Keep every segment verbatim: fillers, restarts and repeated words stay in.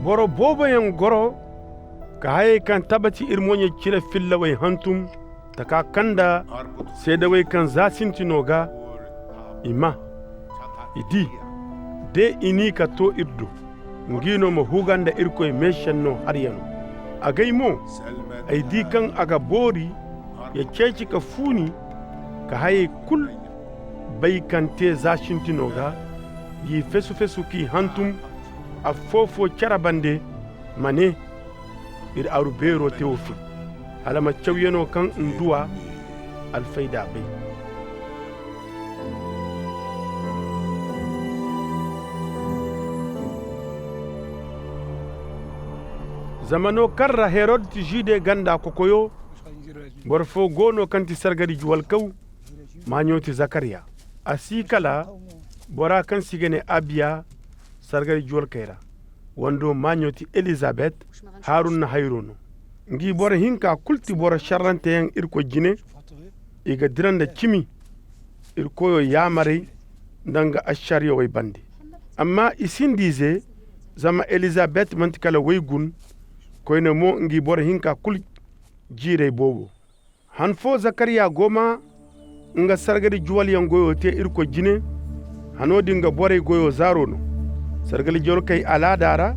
Boro booboyaŋ goro ka hayey kaŋ tabati ir moɲey cire fillawey hantum, taka kaŋ nda seedawey kaŋ za sintinoo ga i maa, i dii, de i n'i ka too ir do. Ngi no ma huga nda irkoy meešennoo haryanoo. Agay mo, ay dii kaŋ a ga boori ya ceeci ka fuuni ka hayey kul bay kaŋ tee za sintinoo ga, g'i fesu-fesu k'i hantum affoo-foo cere bande, ma nee, ir aru beeroo tewofil, hala ma cawyanoo kaŋ nduwa alfayda bay. Zamanoo kaŋ ra herod ti žude ganda kokoyoo, boro foo go no kaŋ ti sargari juwalkaw, maaɲo ti zakariya. A si kala bora kaŋ se i ga ne abiya, sargari juwalkey ra, wando maaɲo ti elizabet, harun na hayroo no. Ngi boro hinka kul ti boro šerranteyaŋ irkoy jine. I ga dira nda cimi, ir koyoo yaamarey nda nga ašariyawey bande. Amma i sinda ize, zama elizabet man'ti kala woy gun. Koyne mo ngi boro hinka kul jiirey boobo. Han foo zakariya go maa nga sargari juwalyaŋ goyoo tee irkoy jine. Hanoo din ga borey goyoo zaaroo no. Sargari juwalkey alaadaa ra,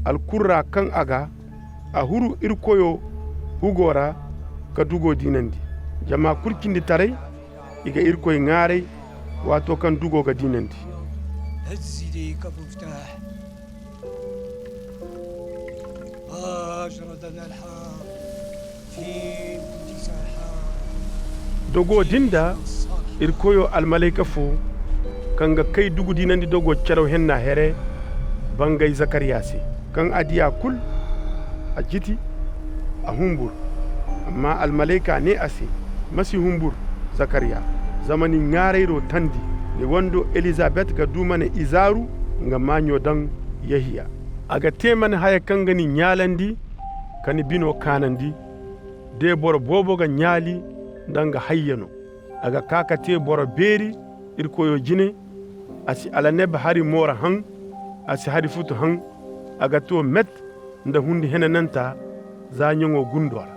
alkurra kaŋ a ga a huru ir koyoo hugoo ra, ka dugoo diinandi. Jama kul cinditaray, i ga irkoy ŋaaray waatoo kaŋ dugoo ga diinandi. Dogoo din da ir koyoo almalayka foo, kaŋ ga kay dugu diinandi dogoo caraw hennaa here, bangay zakariya se. Kaŋ a dii a kul, a jiti, a hunbur. Amma almalayka nee a se, ma si hunbur, zakariya, zama ni ŋaarayroo tandi. Ni wandoo elizabet ga duu ma ne izaaru, nga maaɲo daŋ yehiya. A ga tee ma ne haya kaŋ ga ni ɲaalandi, ka ni binoo kaanandi. De boro boobo ga ɲaali nda nga hayyanoo. A ga kaa ka tee boro beeri ir koyoo jine. A si alaneb hari moora haŋ. A si hari futu haŋ. A ga too met nda hundi henanantaa zaaɲaŋoo gundoo ra.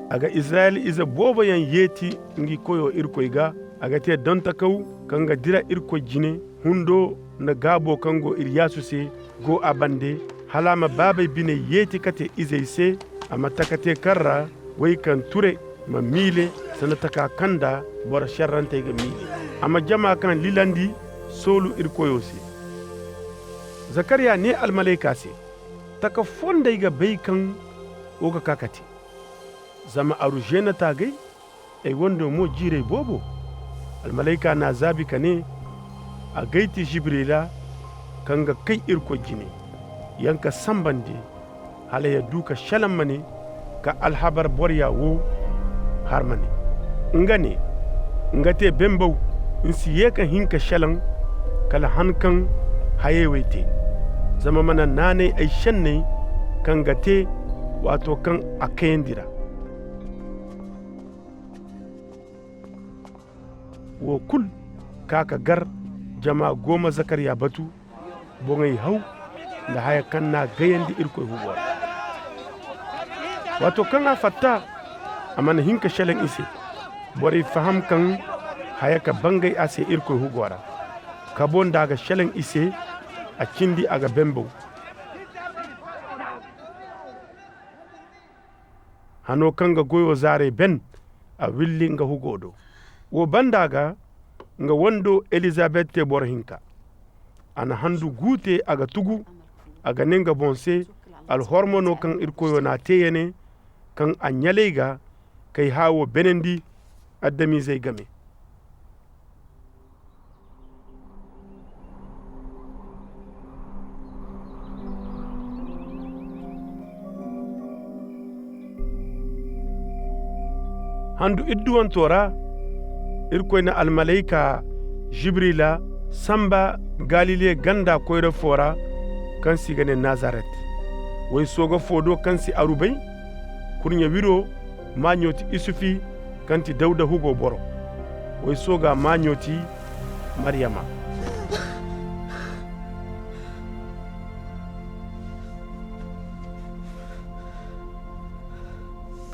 A ga izirayel ize booboyaŋ yeeti ngi koyoo irkoy ga. A ga tee dontakaw kaŋ ga dira irkoy jine. Hundoo nda gaaboo kaŋ go iryaasu se go a bande, hala a ma baabey biney yeeti kate izey se. A ma taka te kaŋ ra wey kaŋ ture ma miile, sanda taka kaŋ nda boro šerrantey ga miile. A ma jama kaŋ lilandi soolu ir koyoo se. Zakariya nee almalayka se, taka foo nda ay ga bay kaŋ wo ga kaa ka te? Zama aru žeenataa gay, ay wandoo mo jiirey boobo. Almalayka n'a zaabi ka nee, a gay ti žibirila, kaŋ ga kay irkoy jine, yer ka sambandi, hala yer duu ka šelaŋ ma ne, ka alhabar boroyaa woo har ma ne. Nga ne, nga tee bembaw, n'si yee ka hin ka šelaŋ, kala han kaŋ hayey wey tee. Zama mana naanay ay šenney kaŋ ga tee waatoo kaŋ a kayandi ra. Woo kul kaa ka gar, jama go ma zakariya batu, boŋey haw nda haya kaŋ n'a gayandi irkoy hugoo ra. Waatoo kaŋ a fatta, a mana hin ka šelaŋ i se. Borey faham kaŋ haya ka bangay a se irkoy hugoo ra. Kaboo nda a ga šelaŋ i se, a cindi a ga bembaw. Hanoo kaŋ ga goyoo zaarey ben, a willi nga hugoo do. Woo banda ga, nga wandoo elizabet tee boro hinka. A na handu guu tee a ga tugu. A ga nee nga boŋ se, alhormo no kaŋ irkoyoo n'a tee ya ne, kaŋ a ɲalay ga kay haawoo benandi adamizey game. Handu idduwantoo ra, irkoy na almalayka žibirila samba galile ganda koyra foo ra, kaŋ se i ga nee nazaret. Woy sooga foo do kaŋ se arubay, kurɲe wiroo maaɲo ti isufi, kaŋ ti dawuda hugoo boro. Woy sooga maaɲo ti maryama.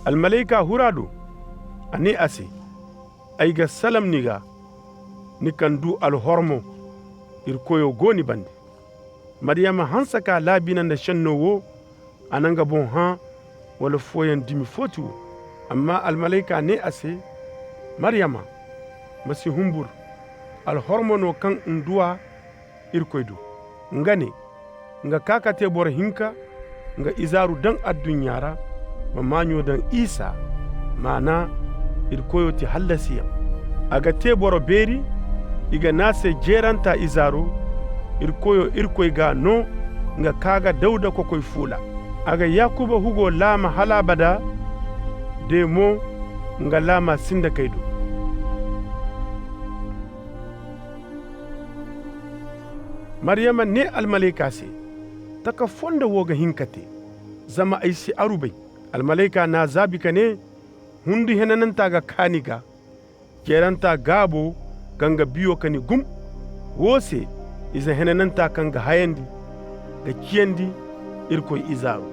Almalayka huru a do, a nee a se, ay ga salam ni ga, ni kaŋ du alhormo. Irkoyo go ni bande. Maryama hanse ka laabina nda šenno wo. A na nga boŋ hã wala fooyaŋ dimi fo ti wo. Amma almalayka nee a se, maryama, ma si humbur. Alhormo no kaŋ n'du a irkoy do. Nga ne, nga kaa ka tee boro hinka, nga izaaru daŋ adduɲɲa ra, ma maaɲo daŋ isa. Maana, irkoyo ti hallasiyaŋ. A ga tee boro beeri, i ga nee a se jeeranta izaaro. Irkoyo irkoy g'a noo, nga kaa ga dawuda kokoy fuula. A ga yaakuba hugo laama hala abada. De mo, nga laama sinda kay do. Maryama nee almalayka se, taka fondo wo ga hin ka tee, zama ay si aru bay. Almalayka n'a zaabi ka nee, hundu henananta ga kaa ni ga. Jeeranta gaabo ga nga biyo ka ni gum. Woo se, ize henananta kaŋ ga hayandi, ga ciyandi irkoy izaaru.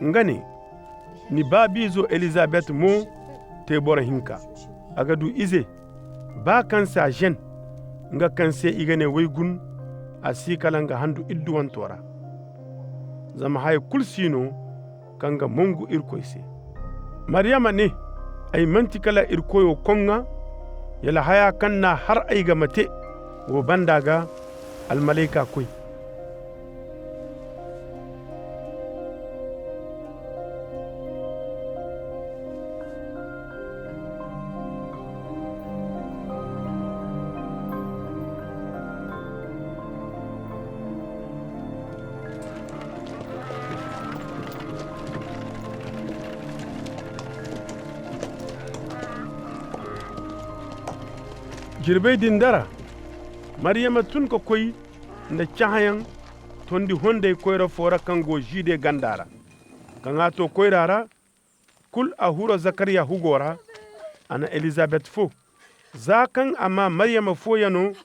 Nga ne, ni baabiizo elizabet mo, tee boro hinka. A ga du ize, baa kaŋ se a žen, nga kaŋ se i ga ne waygun. A si kala nga handu idduwanto ra. Zama haya kul si no kaŋ ga mongu irkoy se. Maryama ne, ay man'ti kala irkoyo koŋŋa, yala haya kaŋ n'a har ay ga ma te. Woo banda ga, almalayka koy. Jirbey din dara, maryama tun ka koy nda cahãyaŋ tondi honday koyra foo ra kaŋ go žide ganda ra. Kaŋ a too koyra ra, kul a huru zakariya hugo ra. A na elizabet foo. Za kaŋ a maa maryama fooyanoo,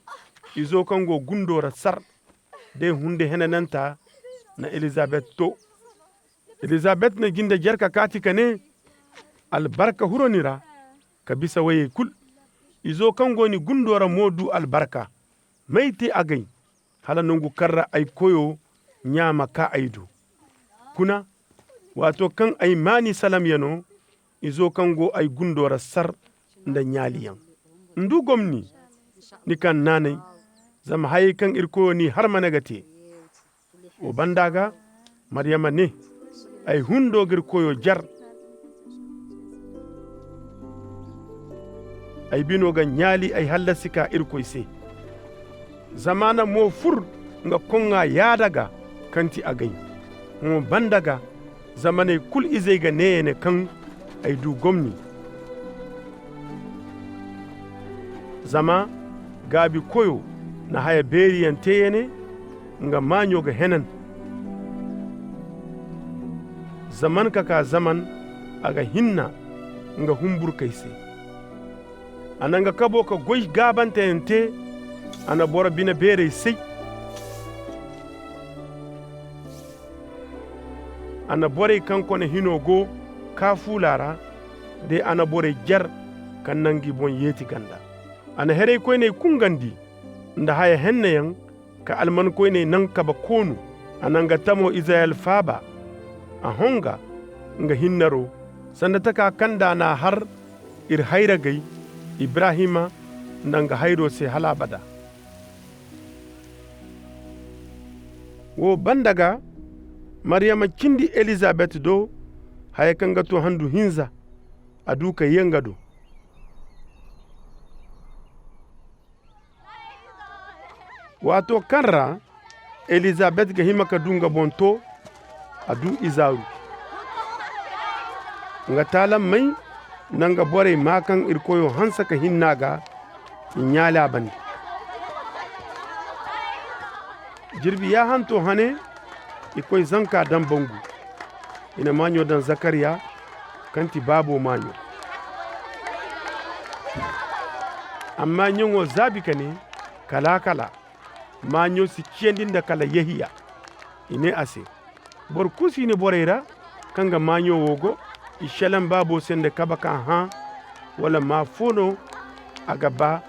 izo kaŋ go gundo ra sar, de hunde henananta na elizabet too. Elizabet na jinde jer ka kaati ka nee, albarka huru ni ra, ka bisa woyey kul. Izo kaŋ go ni gundo ra mo du albarka. May te agay, hala nongu kaŋ ra ay koyo ɲaa ma kaa ay do? Kuna, waato kaŋ ay maa ni salamyanoo, izo kaŋ go ay gundo ra sar nda ɲaaliyaŋ. N'du gomni, ni kaŋ naanay, zama hayey kaŋ irkoyo n'i har mana ga tee. Woo banda ga, maryama nee, ay hundo ga irkoyo jer. Ay bino ga ɲaali ay hallasi ka irkoy se. Zamaana mo fur nga koŋŋa yaada ga, kaŋ ti agay. Woo banda ga, zamaney kul izey ga nee ya ne kaŋ ay du gomni. Zama gaabi koyo na haya beeriyaŋ tee ya ne, nga maaɲo ga henan. Zaman ka kaa zaman, a ga hinna nga humburkey se. A na nga kabo ka goy gaabanteyaŋ tee. A na boro bine beerey say. A na borey kaŋ kone hinoo go kaafuula ra, de a na borey jer kaŋ na ngi boŋ yeeti ganda. A na heraykoyney kungandi nda haya henneyaŋ, ka almankoyney naŋ kabe koonu. A na nga tamo izirayel faaba. A honga nga hinnaroo, sanda taka kaŋ nda a n'a har ir hayragey, ibrahima nda nga hayroo se hal abada. Woo banda ga, maryama cindi elizabet do haya kaŋ ga too handu hinza. A du ka yee nga do. Waato kaŋ ra elizabet ga hima ka du nga boŋ too, a du izaaru. Nga taalammey na nga borey maa kaŋ irkoyo hanse ka hinna ga, i ɲaali a bande. Jirbi yaahanto hane, i koy zanka daŋ bangu. I na maaɲo daŋ zakariya, kaŋ ti baabo maaɲo. Amma ɲaŋo zaabi ka ne, kala-kala, maaɲo si ciyandi nda kala yehiya. I ne a se, boro kul si ni borey ra. kaŋ ga maaɲo wo go i šelaŋ baabo se nda kabe ka hãa, wala maa foo no a ga baa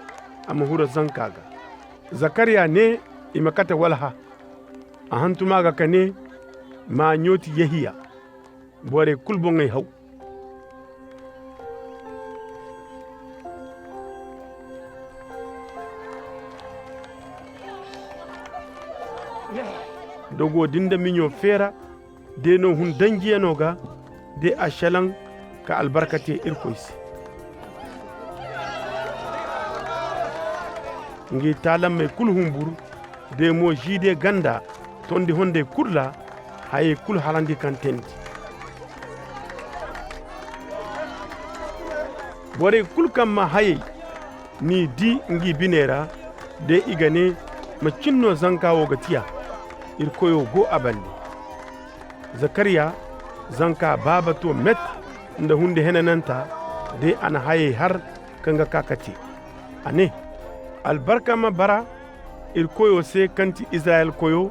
a ma huru zanka ga. Zakariya ne i ma kate walha. A hantum a ga ka ne, maaɲo ti yehiya. Borey kul boŋey haw. Dogoo din nda miɲo feera, deenoo hun danjiyanoo ga, de a šelaŋ ka albarka tee irkoy se. Ngi taalammey kul hunbur, de mo žide ganda tondi hondey kul ra, hayey kul harandi kaŋ teendi. Borey kul kaŋ maa hayey n'i dii ngi biney ra, de i ga nee, macin no zanka woo ga tiya? Irkoyoo go a bande. Zakariya, zanka baaba too met nda hundi henananta, de a na hayey har kaŋ ga kaa ka tee. A nee, albarka ma bara irkoyoo se kaŋ ti izirayel koyoo,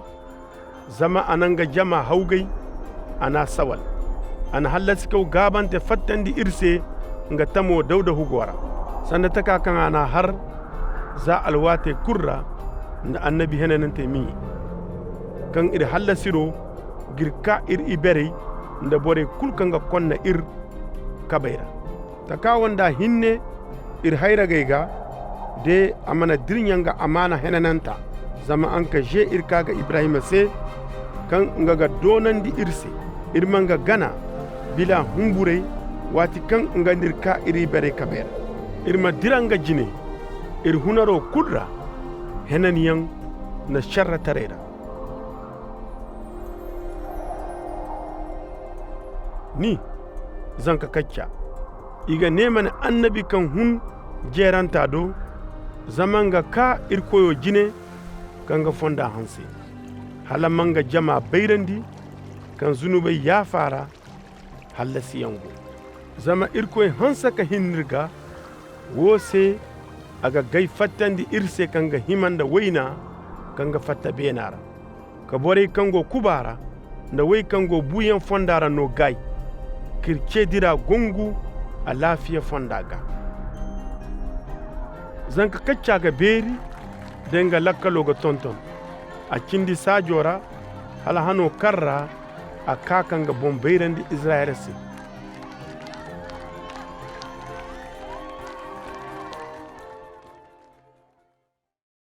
zama a na nga jama hawgay. A n'a sawal. A na hallasikaw gaabante fattandi ir se nga tamoo dawda hugoo ra. Sanda takaa kaŋ a n'a har za alwaatey kul ra, nda annabi henanantey miɲe, kaŋ ir hallasiroo g'ir kaa ir iberey nda borey kul kaŋ ga konna ir kabey ra. Takaa woo nda a hinne ir hayragey ga, de a mana dirɲa nga amaana henananta. Zama a nga žee ir kaa ga ibrahima se, kaŋ nga ga doonandi ir se, ir ma nga gana bila hunburey, waati kaŋ nga n'ir kaa ir iberey kabey ra. Ir ma dira nga jine ir hunaroo kul ra. Henanyaŋ na šerretaray ra. Ni zanka kacca, i ga nee ma ne annabi kaŋ hun jeerantaa do. Zama nga kaa irkoyoo jine, kaŋ ga fonda hanse, hala ma nga jama bayrandi, kaŋ zunubey yaafa ra hallasiyaŋ go. Zama irkoy hanse ka hinna ir ga, woo se a ga gay fattandi ir se kaŋ ga hima nda wayna kaŋ ga fatta beena ra, ka borey kaŋ go kubaa ra nda wey kaŋ go buuyaŋ fonda ra noo gaay, k'ir cee dira gongu alaafiya fonda ga. Zanka kaccaa ga beeri, de nga lakkaloo ga tonton. A cindi saajoo ra, hala hanoo kaŋ ra a kaa ka nga boŋ bayrandi izirayel se.